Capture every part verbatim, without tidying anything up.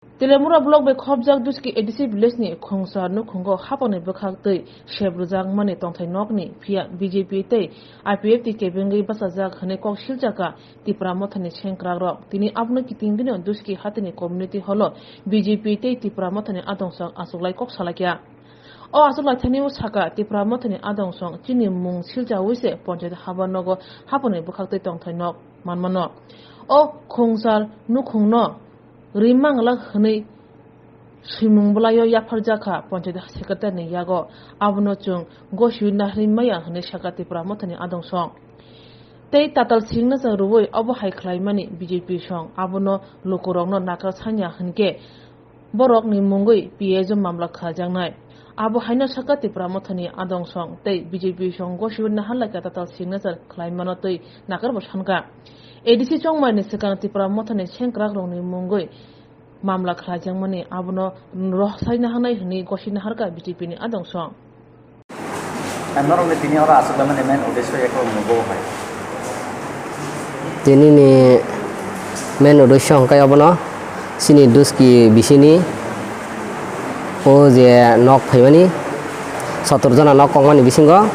Telemura block bai khopjak Duski A D C village ni Khungsar nukhungo hapangni bwkhak twi sep rwjakmani tongthai nokni phiya B J P tei I P F T kebengwi bachajak hwnwi kok siljakha Tipra Mothani sengkrakrok. Tini abono kiting bini Duski hatini community hall o B J P tei Tipra Mothani adong sok achuklai kok salaikha. O achuklaithani o saka Tipra Mothani adong sok chini mung silchawi se ponchayat haba nogo hapangni bwkhak twi tongthai nok manmano. O Khungsar nukhungno rimang glak hwnwi swimung bwlaio yapharjakha ponchayat secretary ni yago, abono chwng gosiwi nahri maya hwnwi sakha Tipra Mothani adong song. Tei tatal singna chwng rwui obo hai khlaimani B J P song abono lukurokno nakar sanya hwnkhe borokni mungwi P S O mamla khlajaknai. Abo haino sakha Tipra Mothani adong song tei B J P song gosiwi naharlaikha tatal singna chwng khlaimano twi nakarbo sankha. A D C chongmani swkang Tipra Mothani sengkrakrokni mungwi mamla khlaijakmani abono rohorsaina hanai hwnwi gosina harkha B J P ni adong song. Norokni tini oro achuklamani main uddesyo yakho mugo hai. Tini ni main uddesyo hwnkhe obono chini Duski bisini o je nok phaimani sotor jona nok kokmani bisingo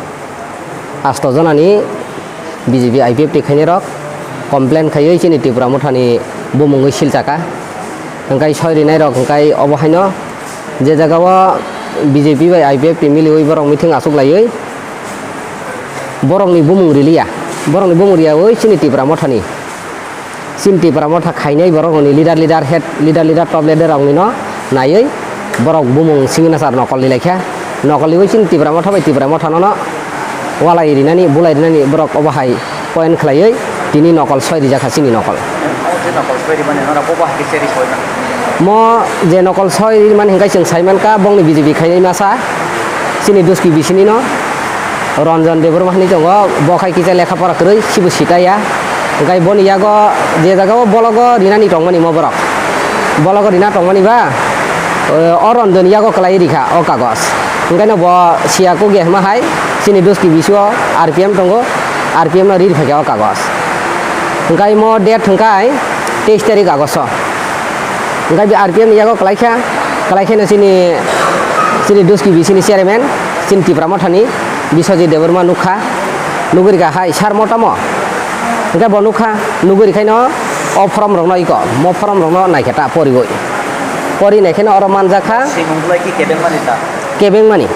asto jonani B J P I P F T khainai rok complain khaiwi chini Tipra Mothani bumungwi silchakha. Hwnkhe soi rinai rok hwnkhe obo haino je jaga o B J P bai I P F T miliwi borok meeting achuklaiwi borokni bumung riliya, borokni bumung riyawi chini Tipra Mothani. Chini Tipra Motha khainai borok rokni leader, leader, head, leader, leader, top leader rokni no naiwi borok bumung singna sar nokol ni laikha. Nokol ni chini Tipra Motha bai Tipra Motha no no walai rinani, bulai rinani borok obo hai point khlaiwi tini nokol soi rijak kha chini nokol. O je nokol soi rimani norok obo hai khe cheri soi na. Mo je nokol soi rimani hwnkhe chwng sai mankha bongni B J P khainai masa chini Duski bisini no. Ranjan Debbarma hinwi tongo, bo khai kisa lekha pora kwrwi, sibo sita ya. Hwnkhe boni yago je jaga o bologo rinani tongmani mo borok. Bologo rina tongmani ba, o Ranjan yago kwlai rikha o kagoj. Hwnkhe no bo siya kugya hima hai, chini Duski bisio R P M tongo, R P M no ri rikha o kagoj. Hwnkhe mo date hwnkhe teis tarik August o. Hwnkhe R P M ni yago kwlaikha, kwlaikheno chini, chini Duski bisini chairman, chini Tipra Mothani Biswajit Debbarma nukha, nugurikha hai sar motamo. Hwnkhe bo nukha, nugurikhaino o form rokno iko, mo form rokno naikhe ta poriwi. Pori naikheno oro manjakha. Swimung bwlai ki kebengmani ta? Kebengmani.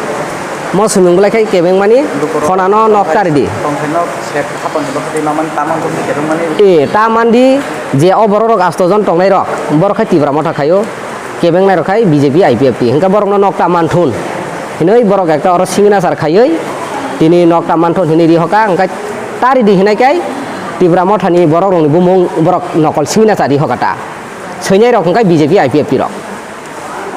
Mo swimung bwlai khai kebengmani khonano nok taridi. Tongthai nok sep hapangni bwkhati mamani tamang tongthai kebengmani. E, tamandi je o borok rok asto jon tongnai rok, borok khai Tipra Motha khaio, kebengnai rok khai B J P I P F T. Hwnkhe borokno nok ta manthun hinwi borok ekta oro signature khaiwi tini nok ta manthun hinwi rihoka, hwnkhe taridi hinai kai Tipra Mothani borok rokni bumung borok nokol signature rihoka ta. Swinai rok hwnkhe B J P I P F T rok.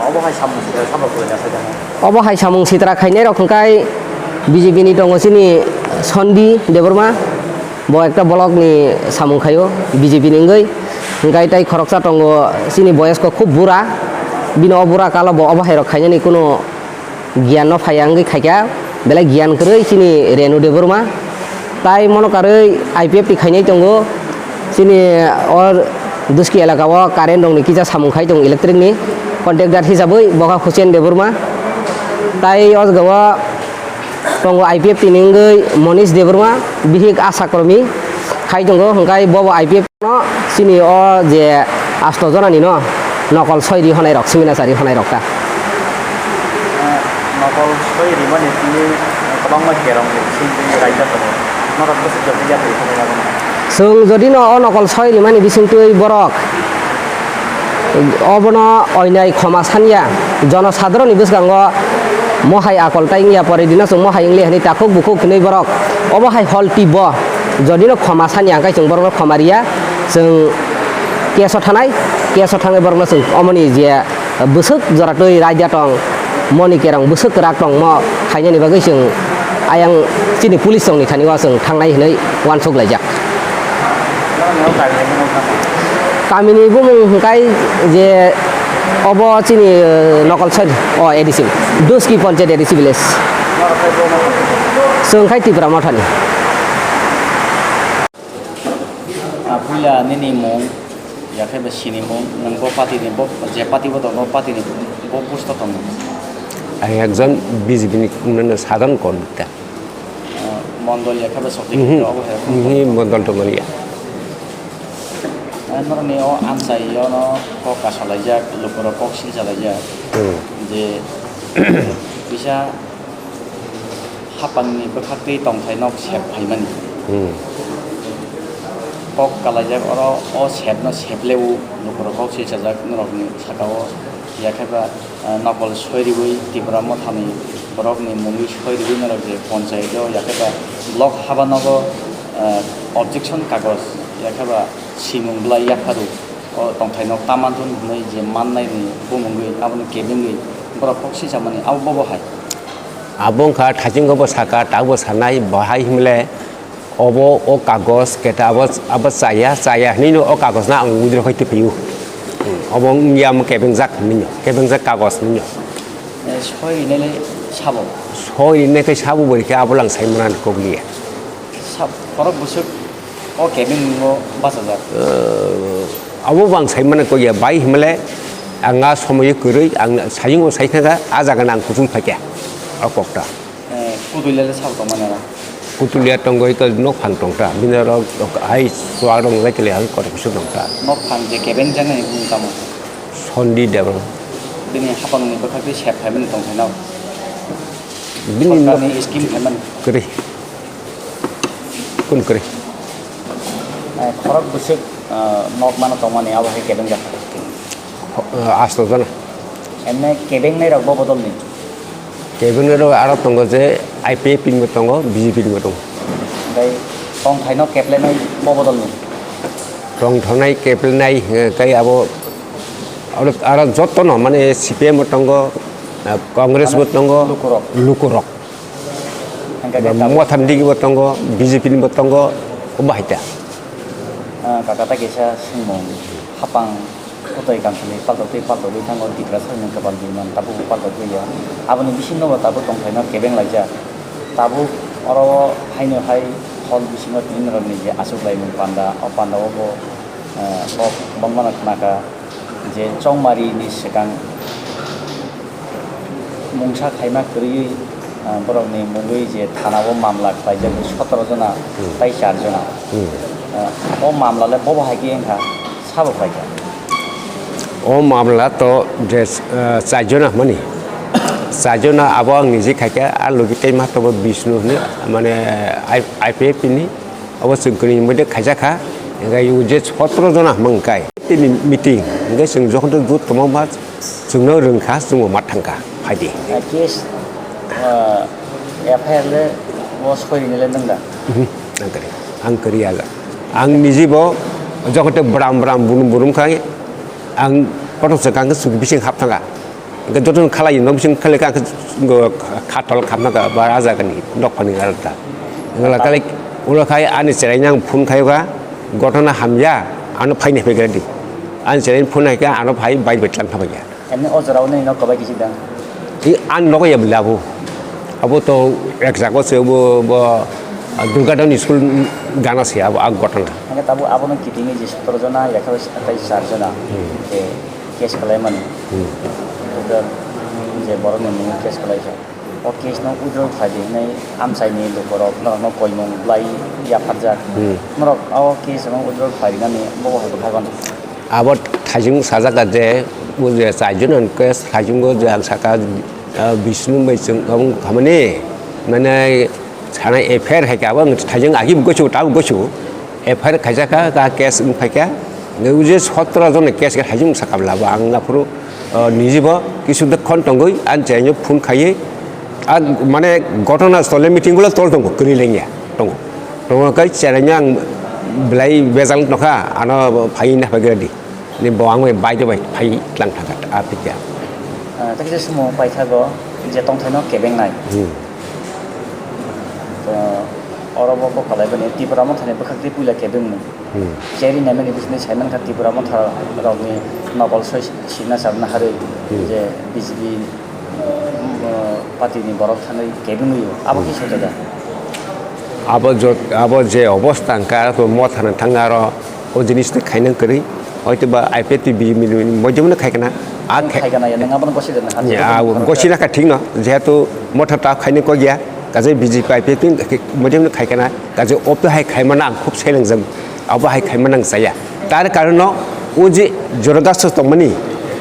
Obo hai samung sitra sabo kwlaina sai tongmo. Obo hai samung sitra khainai rok hwnkhe B J P ni tongo chini Sondi Debbarma, bo ekta block ni samung khaio B J P ni wngwi. Hwnkhe tai khoroksa tongo chini boyosko khub bura, bini o bura kalo bo obo hai rok khainani kunu giyan no phaiya wngwi khaikha, belai giyan kwrwi chini Renu Debbarma. Tai mono karwi I P F T khainai tongo. Chini o Duski elaka o current rokni kisa samung khai tongo, electric ni contractor hisabwi bokha Hussein Debbarma. Tai o jaga o tongo I P F T ni wngwi Monish Debbarma, bihik Asha Kormi khai tongo, hwnkhe bobo I P F T no chini o je asto jona ni no nokol soi ri honai rok, signature ri honai rok ta. Nokol soi rimani tini kwbangma kerong ni bising twi raida tongo. Norok bwswk jotoni yapri hwnwi abo. Chwng jodi no o nokol soi rimani bising twi borok obono oinai khoma sanya, jono sadharoni bwskango mohai akol tai wngya, pore dino chwng mohai wngli hwnwi takhuk bukhuk hwnwi borok obo hai hol twibo jodi no khoma sanya, hwnkhe chwng borokno khoma riya, chwng keso thanai, keso thanai borokno chwng omoni je bwswk jora twi raida tong, moni kerong bwswk kwrak tongmo khainani bagwi chwng ayang chini police rokni thani o chwng thangnai hinwi uansuk laijak. Kamini bumung hwnkhe je obo chini, eh, nokol side o A D C, Duski Panchayat A D C village. Chwng khai Tipra Mothani. Ah, puila nini mung? Yakhe ba sinimung, nwng bo party ni, bo je party bo tongo, party ni bo post o tongo. Ang ekjon B J P ni, mane, sadharon kondukta. Ah, mondol yakhe ba sokti Mhm. Obo hai. Mhm, mondol to manya. Ah, norokni o amchai yono kok kasalaijak, lukurok kok silchalaijak. Hmm. Je bisa hapangni bwkhaktwi tongthai nok sep phaimani. Hmm. Kok kalaijak oro o sepno seplewu lukurok kok silchajak norokni saka o yakhe ba, ah, nokol soi riwi Tipra Mothani borokni mungwi soi riwi norok je ponchayat o yakhe ba block haba nogo, ah, objection kagoj yakhe ba simung bwlai yapharu o tongthai nok ta manthun hwnwi je mannai ni bumungwi aboni kebengwi borok kok silchamani abo bobo hai. Abo wngkha thaiching bo saka, tabuk bo sanai, bahai himle obo o kagos keta abo, abo chaya, chaya hinwi no o kagos no ang withdraw khai twi phaiyo. Hmm, obo wngya omo kebengjak hinwi no, kebengjak kagos hinwi no. Eh, soi rinai le sabo. Soi rinai khe sabo bo rikhe abo lang sai mwnani kok liya. Sab, borok bwswk o kebeng o bachajak. Eh, abo bo ang sai mwnani kok ya, bai himle ang a somoyo kwrwi, ang sayung bo sai kha, a jaga no ang kuchung phaikha o kok ta. Eh, Kutulia le sabo tongmani oro? Kutulia tongo, iko nok phang tongta. Bini oro hai chuwak rok lai kele hai kotor kusu tongta. Nok phang je kebeng jaknai bumung tamo? Sondi Debra. Bini hapang ni bwkhak twi sep phaimani tongthai no? Bini nok sorkar ni scheme phaimani? Kwrwi. Kun kwrwi. Eh, khorok bwswk, eh, nok mano tongmani abo hai kebeng jak. Ho-, eh, asto jona. Emne kebengnai rok bo bodol ni? Kebengnai rok aro tongo je I P F T ni bo tongo, B J P ni bo tongo. Tei tongthai no keplenai bo bodol ni? Tongthanai keplenai, eh, kai abo, aro, aro joto no mane C P M bo tongo, eh, Congress bo tongo, lukurok. Lukurok. Hingke ba tabuk Mothani digi bo tongo, B J P ni bo tongo, obo hai ta. Ah, kaka ta kisa swngmung, hapang kotoi kamsini paltotwi paltotwi thango, Tiprasa ni kwpal di man tabuk paltotwi ya. Aboni bisingo bo tabuk tongthai no kebeng laijak. Tabuk oro haino hai hol bisingo tini norok ni je achuk laimung panda, o panda o bo, ah, kok bangma no khna kha. Je chongmari ni swkang mungsa khaima kwrwi, ah, borok ni mungwi je thana o mamla khlaijak sotoro jona Hmm. tei char jona. Hmm. Ah, o mamla le bobo hai khe wngkha, sabo khlaikha. O mamla to je, ah, char jona hwnmani, char jona abo ang niji khaikha, a logi tei ma tongo Bishnu hwnwi, mane, I-, I P F T ni. Obo chwng kwrwini moddhe khaijak kha, hingkhe o je sotoro jona hwnma hwnkhai tini meeting, hingkhe chwng jokhon to jut tongma ma chwngno rwngkha, chwngbo ma thangkha, phaidi. Ah, case, ah, F I R le bo soi rini le nwng da? Mhm, ang kwrwi, ang kwrwi ya. Ang nijibo jokhon to bram bram bulum bulum khai, ang kotor se kang chwng bising hap thangkha. Hingke joto no khalai, nok bising khalai ka, hingke khatol khapna ka, ba raja kani, nok phani arta. Wngla khalai, ulo khai ani cherai nang phone khai ka, gotona hamya, ano phaini phaigra di. Ani cherai phone hai ka, ano phai bai bai tlang khamya. Emni o jora o nini nok kobai kisi dang? I an nogo ya bela bo. Abo to ek jago se bo, bo, Durga Down school gana se abo, ag gotona. Hingke tabo abono kitingwi je sotoro jona, yakha bai satai char jona. Hmm. Je case khlaimani. Hmm. Total je borokni mungwi case khlaijak. O case no withdraw khlai di hwnwi amchaini lukurok norokno koimung bwlai yapharjak. Hmm. Norok o case no withdraw khlai rinani bobo hai bwkhak mano. Abo thaijwng sajak ka je, o je chaijon case thaijwngo je ang saka, ah, Bishnu bai chwng aboni khamani, mane, Sana F I R hai ka, ang thaijwng agi bo goichu, tabuk goichu. F I R khaijak kha, ka case wng phai kha. Nge uje sotro jon case khe thaijwng sakha bwla bo, ang aphuru, o, nijibo kisu de khon tongwi, ang cheraino phone khaiwi, a, mane, gotona stole meeting gulo tol tongo, kwrwi lengya tongo. Tongo kai cheraino ang belai bejal tongkha, ano phaiwi naphaigra di. Ni bo ang bai bai phai tlang thangkha, a, pitya. Ah, tei kisa samung paithago je tongthaino kebengnai. Hmm. To, oro bo kok kalaibani Tipra Mothani bwkhak tei puila kebengmung. Hmm. Cherry naimani bisingtwi saimankha Tipra Motha rokni nokol soi signature naharwi Hmm. je B J P, uh, party ni borok thangwi kebengwi o. Abo Hmm. kisa jada. Abo jot-, abo je obostha wngkha, aro to Mothani thangna aro o jinis twi khaina kwrwi. Hoito ba I P F T B J P ni moidemu no khai kana. A Nang khai khai kana ya, nang abono gosi dena, ha, Ya, joto a, ni gosi na kha thik no, jehetu motha ta khaini kok ya, kaje B J P I P F T moidemu no khai kana, kaje opto hai khai mana ang khub seleng jang, abo hai khai mana ang saya. Tar karon no, o je jorogaso tongmani,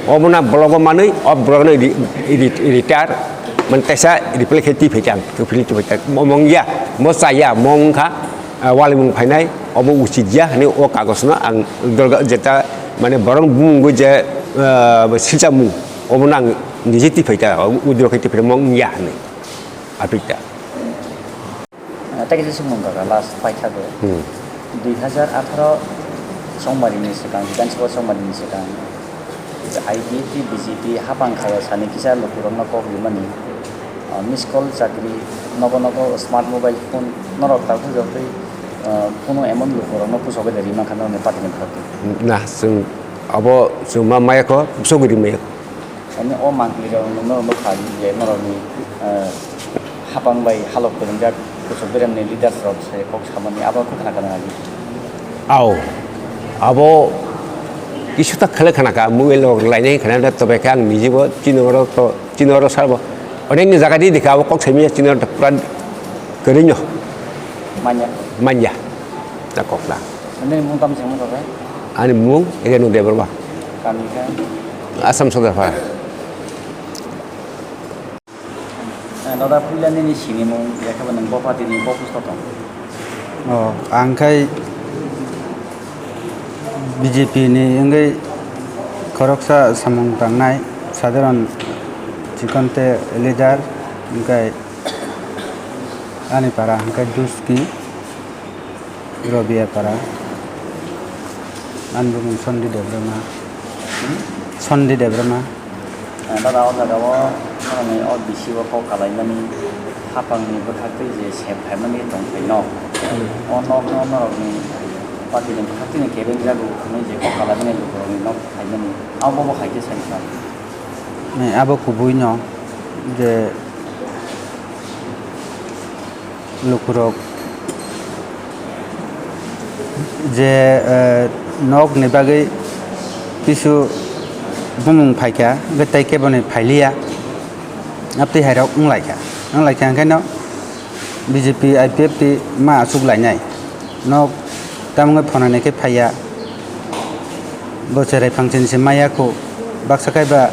obo na blogo manui, o blogo no ri-, ri-, retire, man tesa reply khai ti phai tang, to phili to phai tang, mo mong ya, mo saya, mong kha, ah, walimung phainai, obo usit ya, hani o kagosno ang dorga jeta, mane borok bumungwi je, ah, silchamung, obo nang niji tiphai ta, udro khe tiphai mong ya hani. Apik ta. Ah, tei kisa swngmung kaka last paithago. Hmm. Dui hazar atharo chongmari ni swkang, Bidhan Sabha chongmari ni swkang, I P F T B J P hapang khaya sani kisa lukurokno kok rimani, ah, miss call chakri, nogo nogo smart mobile phone, norok tabuk jotoi, ah, phone-o emon lukurokno pusogo de rima kha norokni party ni bwkhak twi. Na, chwng abo chwng ma maya kho, pusogo rimaya kho. Ani o mangpili rok no norok no kha je norokni, ah, hapang bai halok kwrwngjak kuchuk beremni leaders rok se kok samani abo khe khna kana agi. Ao, abo kisu ta khele khna ka mobile rok lainai khna da tobe khe ang nijibo chini oro to chini oro sabo onekni jaga di dikha abo kok simi chini oro pura kwrwino Manya. Manya ta kok na. Ani mung tam sengmo to. Ani mung Renu Debbarma. Kami khe? Assam Sodapara. Eh, noda puila nini sinimung, yakhe bo nwng bopha tini bo pusto tong? O, ang khai B J P ni wngwi khoroksa samung tangnai, sadharon chikon tei leader, hwnkhe ani para hwnkhe Duski. Robia para. Ani bumung Sondi Debbarma. Hmm? Sondi Debbarma. Ah, dada, o jaga o, norokni o bisi o kok kalaimani, hapangni bwkhak twi je sep khaimani tong phai nok. Hmm. O nok no norokni party ni bwkhak twi ni kebeng jago hwnwi je kok kalaimani lukurokni nok khaimani. Abo bo hai khe sai kha. Ni abo kubui no je lukurok je, eh, nokni bagwi kisu bumung phaikha, hwnkhe tei keboni phailiya, abtwi hairok wnglaikha, wnglaikha hwnkhe no B J P I P F T ma achuk lainai. Nok tamungwi phonani khe phaiya. Bo cherai phangchini se maya khu. Baksa khai ba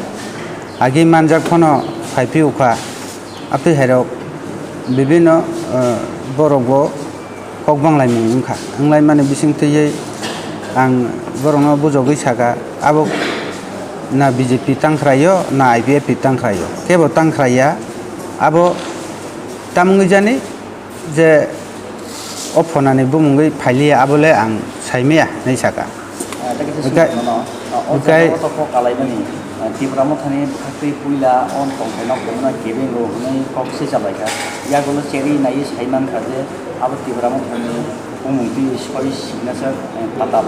agi manjak phano phai phiyokha. Abtwi hairok bibino, eh, borok bo kok banglaimung wngkha. Wnglaimani bising twiwi ang borokno bujogwi saka, abo na B J P tangkhraio, na I P F T tangkhraio. Kebo tangkhraiya, abo tamungwi jani je o phonani bumungwi phailiya, abole ang saimaya hinwi saka. Ah, tei kaisa Okai-, swngjak mano, ah, o okai- jaga o to kok kalaimani, ah, Tipra Mothani bwkhaktwi puila o tongthai nok tongmano kebeng rw hwnwi kok se chalaikha. Yagulo cherwi naiwi saimankha je abo Tipra Mothani bumung twi soi signature, eh, patal.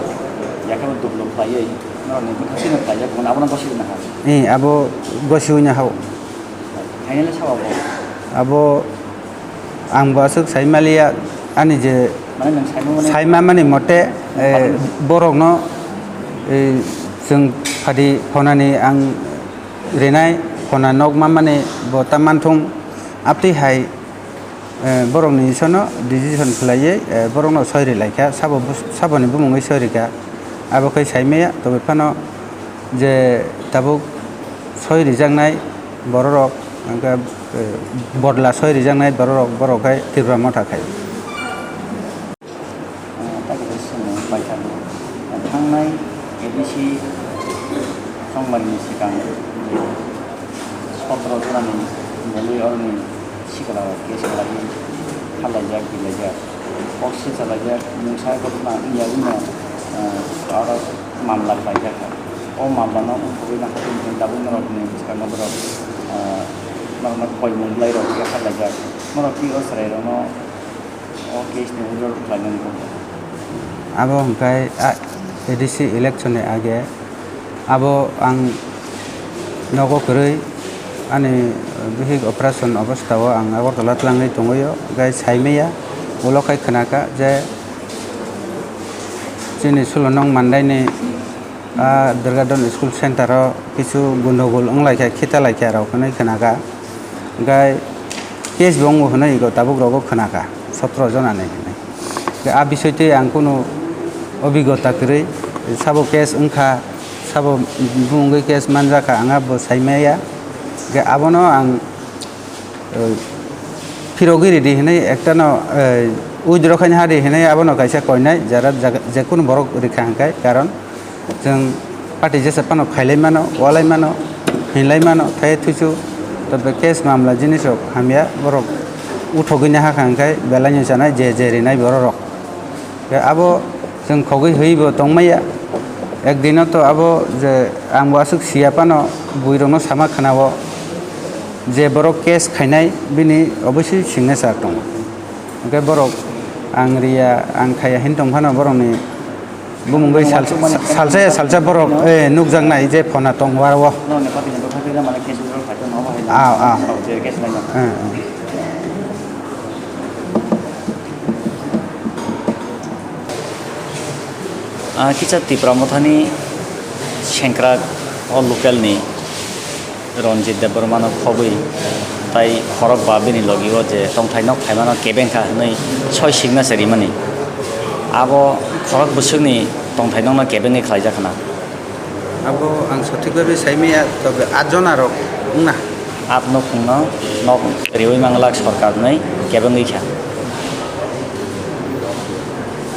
Yakhe bo duklo khlaiwi norokni bwkhaktwino khlaijak hwnwi abono gosipna ha. Eh, abo gosiwino hao. Finally sabo bo? Abo ang bo aswk sai maliya, ani je Mane nwng saimani sai mamani mote, eh, Abo borokno, eh, chwng phadi phonani ang rinai, phona nok mamani bo ta manthung, abtwi hai, eh, borokni isono decision khlaiwi, eh, borokno soi ri laikha, sabo bus-, saboni bumungwi soi rikha, abo khai sai maya, tobwi phano je tabuk soi rijaknai bororok, hwnkhe, eh, bodla soi rijaknai bororok, borok khai Tipra Motha khai. Ah, tei kaisa swngmung paithago. Thangnai A D C chongmani swkang sotro jorani belwi oroni sikla rok case khlaiwi kharlaijak, bilaijak. Kok se chalaijak, mungsa ghotona wngya wngya, ah, oro mamla khlaijak. O mamla no wngkhogwi nangkha tini tabuk norokni bwskango borok, ah, norokno koimung bwlai rok ya kharlaijak. Norok twi o chwrai rokno o case ni withdraw khlainani kok. Abo hwnkhe, ah, A D C election ni age abo ang nogo kwrwi ani bihik operation obostha o ang Agartala twlangwi tongwi o, hwnkhe saimaya ulo khai khwnakha je chini Sulo Nong Mandai ni Ah, Durgadon School Center o kisu gundogol wnglaikha, khitalaikha rok hwnwi khnakha. Hwnkhe case bo wngo hwnwi go tabuk rogo khnakha, sotro jona ni hwnwi. Hwnkhe a bisoi twi ang kunu obigota kwrwi, sabo case wngkha, sabo bumungwi case manjakha, ang abo saimaya. Hwnkhe abono ang, eh, phirogwi ridi hwnwi ektano, eh, withdraw khaina hadi hwnwi abono kaisa koinai jara jaga, jekunu borok rikha hwnkhe, karon chwng party jesa phano khailai mano, walai mano, hinlai mano, thai thuisu, tobe case mamla jinis rok hamya borok uthogwi nahakha hwnkhe belai no chanai je je rinai borok rok. Khe abo chwng khogwi hwibo tongmaya. Ekdino to abo je ang bo aswk siya phano buirokno sama khwnao je borok case khainai bini obviously signature tongo. Hwnkhe borok ang riya, ang khaiya hin tong phano borokni bumungwi sal-, salsa salsa borok, eh, nukjaknai je phona tong waro. Ah, ah. Eh, eh. Ah, kisa Tipra Mothani sengkrak o local ni Ranjit Debbarma no khobwi tai khorok ba bini logi o je tongthai nok phaimano kebeng kha hwnwi soi signa se rimani. Abo khorok bwswkni tongthai nokno kebengwi khlaijak khna. Abo ang sothik bhabe saimaya, tobe at jona rok wngna. At nukhungno nok riwi manglak sorkar hwnwi kebengwi kha.